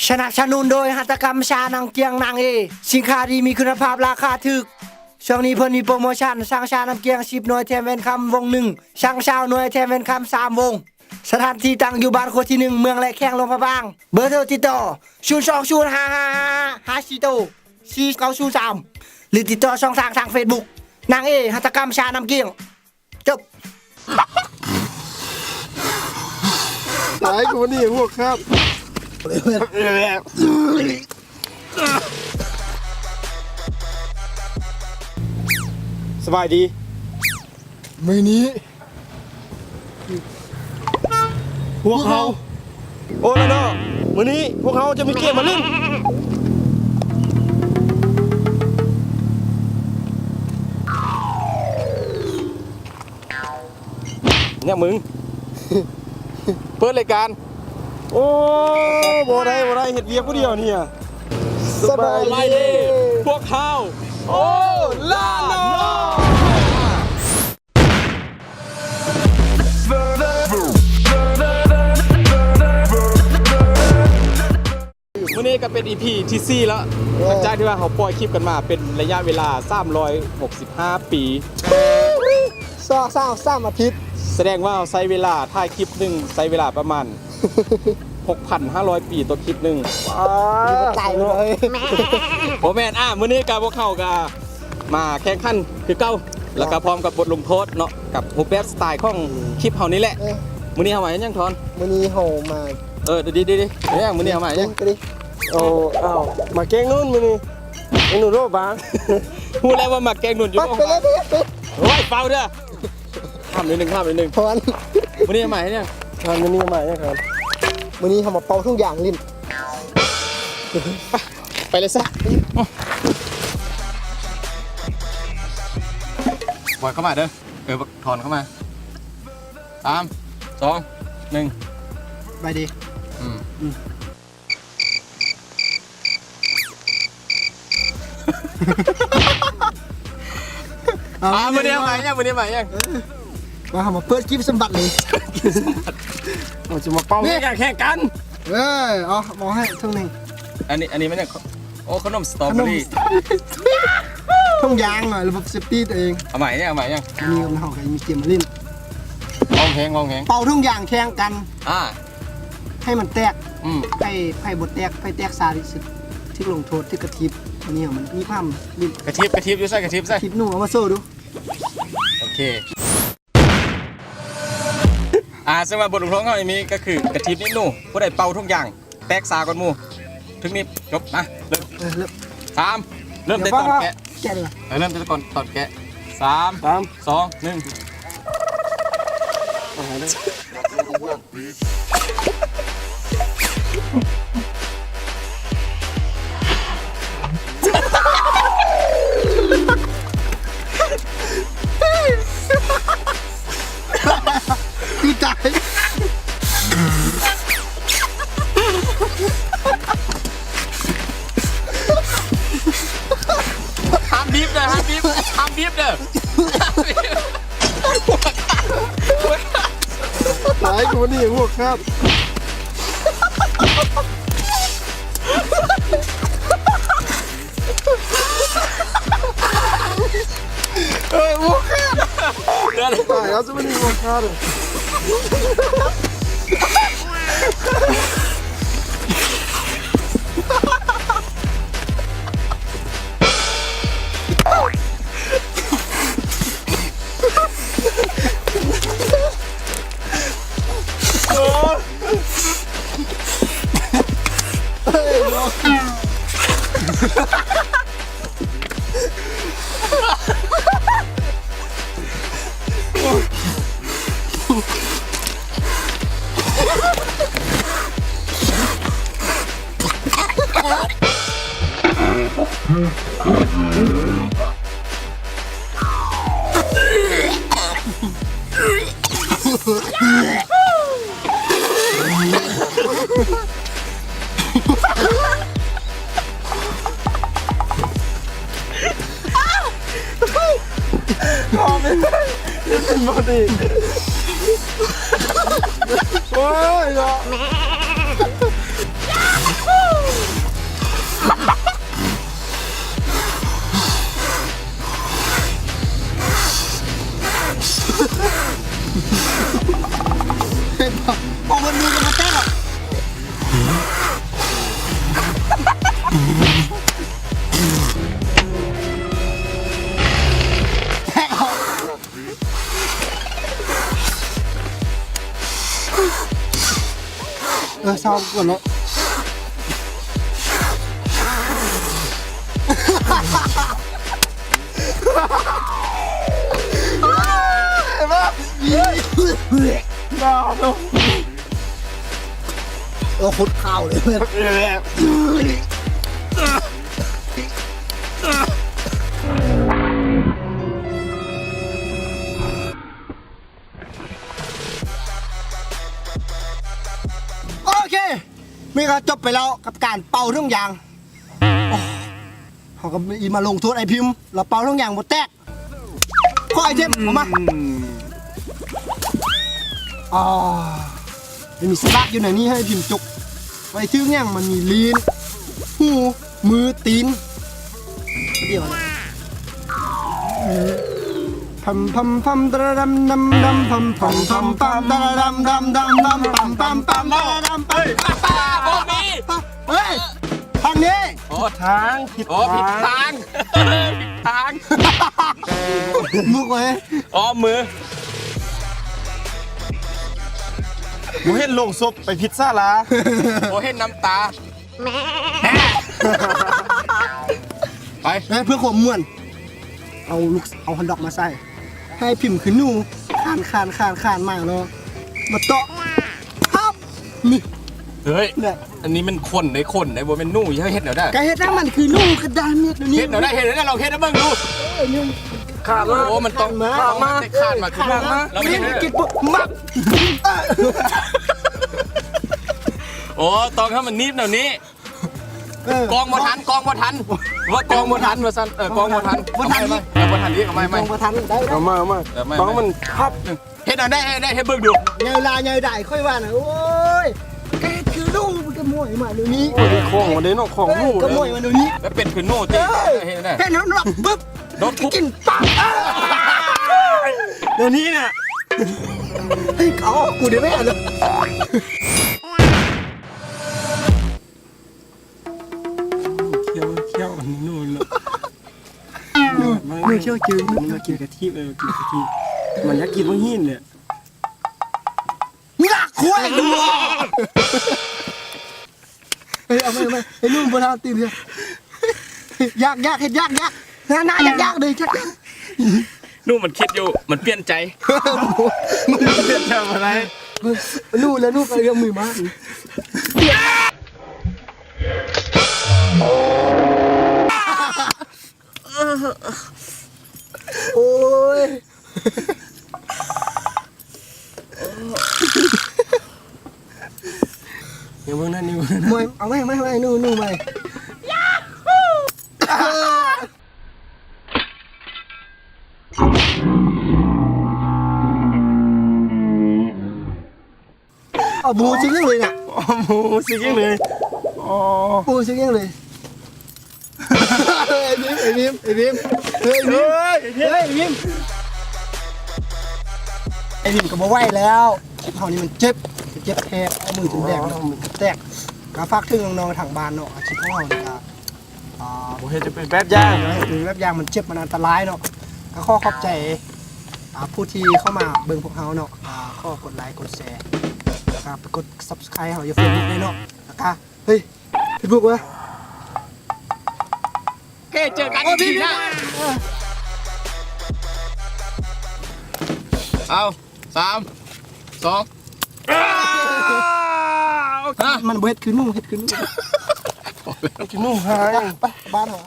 ສະໜັບສະໜູນໂດຍຫັດຖະກຳຊານາງກຽງນາງເອ ສິນຄ້າດີມີຄຸນນະພາບລາຄາຖືກ. ຊ່ວງນີ້ເພິ່ນມີໂປຣໂມຊັນ ສັ່ງຊານາງກຽງສິບໜ່ວຍແຖມແວ່ນຄຳວົງໜຶ່ງ ສັ່ງຊາວໜ່ວຍແຖມແວ່ນຄຳສາມວົງ. ສະຖານທີ່ຕັ້ງຢູ່ບ້ານຂົວທີໜຶ່ງ ເມືອງແລະແຂວງຫຼວງພະບາງ. ເບີໂທຕິດຕໍ່ ສູນສອງສູນຫ້າຫ້າຫ້າຫ້າສີ່ໂຕ ສີ່ເກົ້າສູນສາມ ຫຼືຕິດຕໍ່ຊ່ອງທາງທາງເຟສບຸກ ນາງເອ ຫັດຖະກຳຊານາງກຽງ. ຈົບ. ຕາຍ ກູນີ້ພວກຄາບ. ສະບາຍດີ. ມື້ນີ້ພວກເຮົາ ໂອ້ລະເນາະ ມື້ນີ້ພວກເຮົາຈະມີເກມມາຫຼິ້ນ. ເນຍມຶງ ເປີດລາຍການ. ໂອ້ ບໍ່ໄດ້ ບໍ່ໄດ້ ເຮັດວຽກຜູ້ດຽວນີ້. ສະບາຍດີ ພວກເຮົາ ໂອ້ລະເນາະ. ມື້ນີ້ກໍເປັນອີພີທີສີ່ແລ້ວ ຫຼັງຈາກທີ່ວ່າເຮົາປ່ອຍຄລິບກັນມາເປັນໄລຍະເວລາສາມຮ້ອຍຫົກສິບຫ້າປີ ສອງ ສາມ ສາມອາທິດ. ສະແດງວ່າເຮົາໃຊ້ເວລາຖ່າຍຄລິບໜຶ່ງ ໃຊ້ເວລາປະມານຫົກພັນຫ້າຮ້ອຍປີຕໍ່ຄລິບໜຶ່ງ. ຕາຍເລີຍ. ບໍ່ແມ່ນ ອ່າ ມື້ນີ້ກໍພວກເຮົາກໍມາແຂ່ງຂັນຄືເກົ່າ ແລ້ວກໍພ້ອມກັບບົດລົງໂທດເນາະ ກັບຮູບແບບສະໄຕຂອງຄລິບເຮົານີ້ແຫຼະ. ເອີ ມື້ນີ້ເຮົາມາເຮັດຫຍັງທອນ? ມື້ນີ້ເຮົາມາ ເອີ ດີໆ ມື້ນີ້ເຮົາມາຫຍັງ? ໂອ້ ອ້າວ ມາແກ້ງນຸ່ນມື້ນີ້. ໄອ້ໜູໂລບາ ຮູ້ແລ້ວວ່າມັກແກ້ງນຸ່ນຢູ່. ໂອ້ຍ ເປົ່າເດີ້ ຂ້າມນິດໜຶ່ງ ຂ້າມນິດໜຶ່ງ. ມື້ນີ້ມາເຮັດຫຍັງ? ມື້ນີ້ມາຫຍັງ? ມື້ນີ້ເຮົາມາເປົ່າທຸງຢາງຫຼິ້ນ. ໄປ ໄປເລີຍຊະ. ບອຍເຂົ້າມາເດີ້. ເອີ ຖອນເຂົ້າມາ. ສາມ ສອງ ໜຶ່ງ. ໄປດີ. ອືມ ອືມ. ອ່າ ມື້ນີ້ມາຫຍັງ? ມື້ນີ້ມາຫຍັງ? ເອີ ວ່າເຮົາມາເປີດກີບສົມບັດເລີຍ. ເຮົາຈະມາເປົ່າ ແຂ່ງກັນ. ເອີ ເອົາ ເອົາໃຫ້ເຖິງໜຶ່ງ. ອັນນີ້ ອັນນີ້ມັນຫຍັງ? ໂອ້ ຂະໜົມສະຕໍເບີຣີ. ຂະໜົມສະຕໍເບີຣີ ທຸງຢາງ ລະບົບເຊບຕີ້ຕົວເອງ. ເອົາໃໝ່ ເອົາໃໝ່. ມື້ນີ້ເຮົາກໍມີເກມມາຫຼິ້ນ. ເປົ່າແຮງ ເປົ່າແຮງ. ເປົ່າທຸງຢາງແຂ່ງກັນ. ອ່າ. ໃຫ້ມັນແຕກ. ອືມ. ໃຜ ໃຜບໍ່ແຕກ ໃຜແຕກຊ້າທີ່ສຸດ ຖືກລົງໂທດ ຖືກກະຖີບ. ອັນນີ້ມັນມີຄວາມຫຼິ້ນ ກະຖີບ ກະຖີບຢູ່ໃສ? ກະຖີບໃສ? ກະຖີບໜູ ເອົາມາໂຊດູ. ໂອເຄ ອ່າ ເຊິ່ງວ່າບົດລົງໂທດຂອງເຮົາມີກໍຄືກະຖີບໜີບໜູ ຜູ້ໃດເປົ່າທຸງຢາງແຕກຊ້າກ່ອນໝູ່ ຖືກໜີບ. ຈົບ. ມາ ເລີ່ມ. ເອີ ເລີ່ມ. ສາມ ເລີ່ມແຕ່ຕອນແກະ. ແກະດີກວ່າ. ເອີ ເລີ່ມແຕ່ຕອນ ຕອນແກະ. ສາມ ສາມ ສອງ ໜຶ່ງ. ຄືຕາຍ. ຫ້າມບີບເດີ້ ຫ້າມບີບ ຫ້າມບີບເດີ້. ຕາຍ ກູນີ້ຫົວຂາດ. ເອີ ຫົວຂາດ. ຕາຍແລ້ວ ຊຸມນີ້ຫົວຂາດ. ໂອ້ຍເນາະ ເຫັນບໍ່ ອອກມາດູກັນມາແທ້ ແທກອອກ ເອີ ເຊົາກ່ອນເນາະ ເອີ ໂຄດຄາວເລີຍ ໂອເຄ ນີ້ກໍຈົບໄປແລ້ວກັບການເປົ່າຖົງຢາງ. ເຮົາກໍອີມາລົງໂທດໄອ້ພິມ ລາວເປົ່າຖົງຢາງບໍ່ແຕກ. ຂໍໄອເທັມເອົາມາ. ອືມ ອາ ມັນມີສະຫຼາກຢູ່ໃນນີ້ ໃຫ້ພິມຈົກໄວ້ຖືກຫຍັງ? ມັນມີລີ້ນ ຫູ ມື ຕີນ ດຽວນະ ພັມ ພັມ ພັມ ຕະລະດຳ ດຳ ດຳ ພັມ ພັມ ພັມ ຕະລະດຳ ດຳ ດຳ ດຳ ພັມ ພັມ ພັມ ຕະລະດຳ ເຮີ້ຍ ບໍ່ມີ ເຮີ້ຍ ທາງນີ້ ໂອ້ ທາງ ຜິດ ໂອ້ ທາງ ຜິດທາງ ຜິດທາງ ມຸກເວີຍ ອ້ອມມື ບໍ່ເຫັນໂລງສົບ ໄປຜິດສາລາ ບໍ່ເຫັນນ້ຳຕາ ໄປ ເພື່ອຄວາມມ່ວນ ເອົາລູກ ເອົາຮອດດັອກມາໃສ່ ໃຫ້ພິມຄືໜູ ຄານ ຄານ ຄານ ຄານມາເນາະ ມາເຕາະ ພັບ ນີ້ ເຮີ້ຍ ແຫຼະ ອັນນີ້ມັນຄົນເດ້ ຄົນເດ້ ບໍ່ແມ່ນໜູ ເຮັດແນວໃດ? ກະເຮັດໃຫ້ມັນຄືໜູກະດານ ເຮັດແນວນີ້ ເຮັດແນວໃດ? ເຮັດແນວໃດ? ລອງເຮັດໃຫ້ເບິ່ງດູ ເອີ ນີ້ ຄານມາ ໂອ້ ມັນຕ້ອງ ຄານມາ ຄານມາ ຄານມາ ລອງເຮັດ ກິນປຸບ ມັບ ໂອ້ ຕ້ອງໃຫ້ມັນໜີບແນວນີ້. ເອີ ກອງບໍ່ທັນ ກອງບໍ່ທັນ ວ່າກອງບໍ່ທັນວ່າຊັ້ນ ເອີ ກອງບໍ່ທັນ ບໍ່ທັນ ເອົາໃໝ່ ເອົາໃໝ່ ເອີ ບໍ່ທັນອີກ ເອົາໃໝ່ ເອົາໃໝ່ ກອງບໍ່ທັນ ເອົາໃໝ່ ເອົາໃໝ່ ກອງມັນພັບ ເຮັດອັນໃດ ເຮັດອັນໃດ ເຮັດເບິ່ງດູ ຍາວລາຍາວໄດ ຂ້ອຍວ່ານະ ໂອ້ຍ ກະເຮັດຄືລູກ ມັນກະມ້ວຍມາດຽວນີ້ ໂອ້ຍ ຂອງມັນເດ້ເນາະ ຂອງລູກ ເອີ ກະມ້ວຍມາດຽວນີ້ ແລ້ວເປັນຄືໂນຕິ ເອີ ເຮັດອັນໃດ ເປັນໂນດ ບຶບ ໂນດ ກິນປັບ ດຽວນີ້ນະ ເຮີ້ຍ ເອົາ ກູໄດ້ແມ່ນະ. ຂ້ຽວ ຂ້ຽວ ໜູ ໜູ ໜູ ໜູ ຂ້ຽວຈື່ ມັນມາກິນກະທິ ເອີ ກິນກະທິ ມັນຢາກກິນບັກຫີນເລີຍ ເຮີ້ຍ ເອົາມາ ເອົາມາ ໄອ້ໜູ ບໍ່ທັນຕື່ມເລີຍ ຢາກ ຢາກ ເຮັດຢາກ ຢາກ ໜ້າ ໜ້າຢາກ ຢາກເລີຍ ຢາກ ໜູມັນຄິດຢູ່ ມັນປ່ຽນໃຈ ມັນປ່ຽນໃຈບໍ່ໄດ້ ໜູ ແລ້ວໜູກໍເອື້ອມມືມາ ໂອ້ຍ ຢ່າເບິ່ງນັ້ນ ຢ່າເບິ່ງນັ້ນ ເອົາໃໝ່ ເອົາໃໝ່ ເອົາໃໝ່ ໜູ ໜູໃໝ່. ເອົາ ບໍ່ຮູ້ສຶກຫຍັງເລີຍນະ ບໍ່ຮູ້ສຶກຫຍັງເລີຍ ອໍ ບໍ່ຮູ້ສຶກຫຍັງເລີຍ ໄອ້ພິມ ໄອ້ພິມ ໄອ້ພິມ ເຮີ້ຍ ໄອ້ພິມ ເຮີ້ຍ ໄອ້ພິມ ໄອ້ພິມ ໄອ້ພິມກໍບໍ່ໄຫວແລ້ວ ຄລິບເຮົານີ້ມັນເຈັບ ເຈັບແທບ ເອົາມືຈົນແດງ ເອົາມືແຕກ ກໍຝາກເຖິງນ້ອງໆທາງບ້ານເນາະ ຄລິບຂອງເຮົານີ້ກໍ ອ່າ ບໍ່ເຮັດໃຫ້ເປັນແບບຢ່າງ ເຮັດເປັນແບບຢ່າງ ມັນເຈັບ ມັນອັນຕະລາຍເນາະ ກໍຂໍຂອບໃຈ ອ່າ ຜູ້ທີ່ເຂົ້າມາເບິ່ງພວກເຮົາເນາະ ອ່າ ຂໍກົດໄລ ກົດແຊ ແລ້ວກໍໄປກົດ Subscribe ເຮົາຢູ່ Facebook ເດ້ເນາະ ແລ້ວກໍ ເຮີ້ຍ Facebook ວະ ໂອເຄ ເຈີກັນ ໂອ້ ອີພີໜ້າ ເອີ ເອົາ ສາມ ສອງ ອາ ມັນບໍ່ເຮັດຄືໜູ ເຮັດຄືໜູ ຄືໜູຫາຍ ໄປ ບ້ານເຮົາ.